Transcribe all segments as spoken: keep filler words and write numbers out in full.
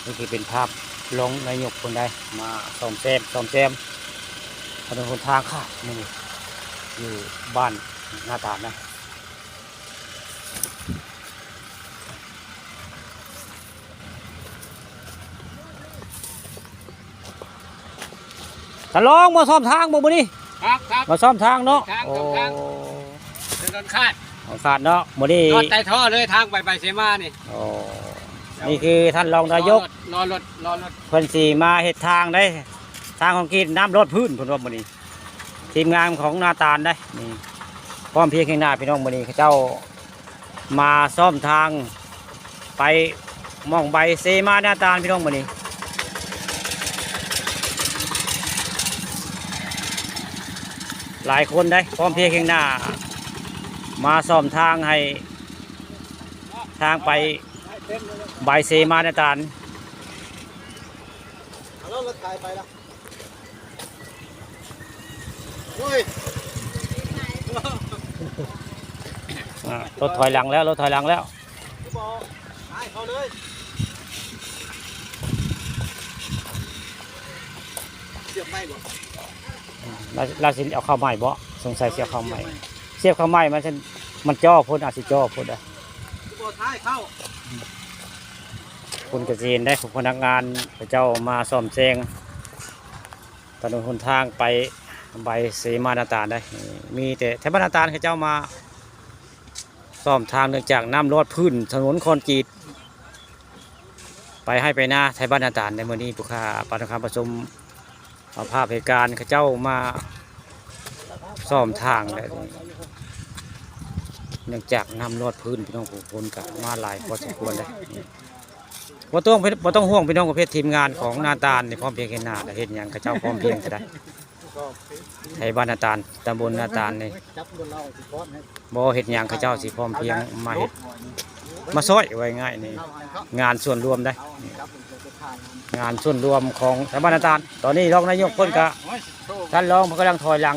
นี่คือเป็นภาพรองนายกคนใดมาซ่อมแซมซ่อมแซมถนนหนทางค่ะ นี่อยู่บ้านนาตาลนะ ท่านรองมาซ่อมทางบ่มื้อนี้ ครับครับ มาซ่อมทางเนาะ ทาง โอ้ ซ่อมทาง ถนนขาด ของขาดเนาะมื้อนี้ รอดใต้ท่อเลยทางไปไปเสมานี่ โอ้ นี่คือท่านรองนายก รอรถรอรถรอรถ เพิ่นสิมาเฮ็ดทางได้ ทางคอนกรีตน้ำรอดพื้นเพิ่นว่ามื้อนี้ ทีมงานของนาตาลได้ นี่ พร้อมเพรียงเคียงหน้าพี่น้องมื้อนี้เขาเจ้า มาซ่อมทาง ไปหม่องใบเสมานาตาลพี่น้องมื้อนี้ หลายคนได้ พร้อมเพรียงเคียงหน้า มาซ่อมทางให้ ทางไปใบเสมานาตาล เอารถไถไปละ โอ้ย อ่ะ รถถอยหลังแล้ว รถถอยหลังแล้ว บอกให้เขาเลย เสียบไม่บอก ลาว ลาวสิเอาเข้าใหม่บ่ สงสัยสิเอาเข้าใหม่ เสียบเข้าใหม่ มันสิ มันจ่อพุ่น อาจสิจ่อพุ่นอะ บอกท้ายเข้า คุณกระเจนได้ พวกพนักงานเขาเจ้ามาซ่อมแซงถนนหนทางไปใบเสมานาตาลได้ มีแต่ไทบ้านนาตาลเขาเจ้ามาซ่อมทาง เนื่องจากน้ำรอดพื้นถนนคอนกรีต ไปให้ไปนาไทบ้านนาตาลในมื้อนี้ ผู้ข้าปานคำประชุม เอาภาพเหตุการณ์เขาเจ้ามาซ่อมทางแล้ว เนื่องจากน้ำรอดพื้นพี่น้องผู้คนก็มาหลายพอสมควรเลย บ่ต้อง บ่ต้องห่วงพี่น้องประเภททีมงานของนาตาลนี่พร้อมเพรียงกันหน้า เฮ็ดหยังเขาเจ้าพร้อมเพรียงก็ได้ ไทบ้านนาตาล ตำบลนาตาลนี่ บ่เฮ็ดหยังเขาเจ้าสิพร้อมเพรียงมาเฮ็ด มาซ่อย ว่าง่ายนี่ งานส่วนรวมได้ งานส่วนรวมของไทบ้านนาตาล ตอนนี้รองนายกเพิ่นก็ ท่านรองเพิ่นกำลังถอยหลัง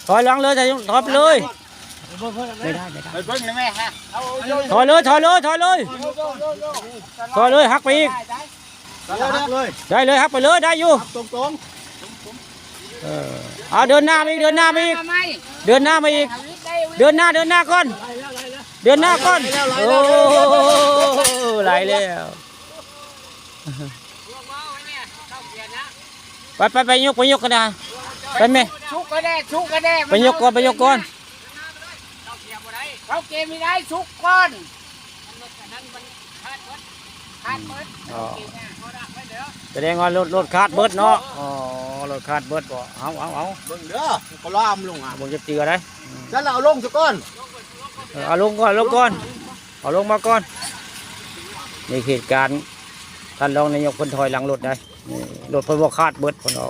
ถอยหลังเลย ถอยไปเลย ไม่ได้ ไม่ได้ ไปเบิ่งได้ไหมฮะ ถอยเลย ถอยเลย ถอยเลย ถอยเลย หักไปอีก หักเลย ได้เลย หักไปเลย ได้อยู่ ตรงๆ เออ เอาเดินหน้ามาอีก เดินหน้ามาอีก เดินหน้ามาอีก เดินหน้า เดินหน้าก่อน เดินหน้าก่อน โอ้ ไหลแล้ว ไปไปไปยก ไปยกกันนะ ไปแม่ ชุกก็ได้ ชุกก็ได้ ไปยกก่อน ไปยกก่อน เขาเกมไม่ได้ ชุกก่อน ขาดเบิด อ๋อ แสดงว่ารถ รถขาดเบิดเนาะ อ๋อ รถขาดเบิดบ่ เอา เอา เอา เบิ่งเด้อ เขาล่ามลงอ่ะ เบิ่งจะเจือได้ ฉันเอาลงซะก่อน เออ เอาลงก่อน ลงก่อน เอาลงมาก่อน นี่เหตุการณ์ ท่านรองนายกเพิ่นถอยหลังรถได้ นี่รถเพิ่นบ่ขาดเบิดเพิ่นเอา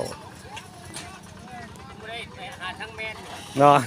เนาะ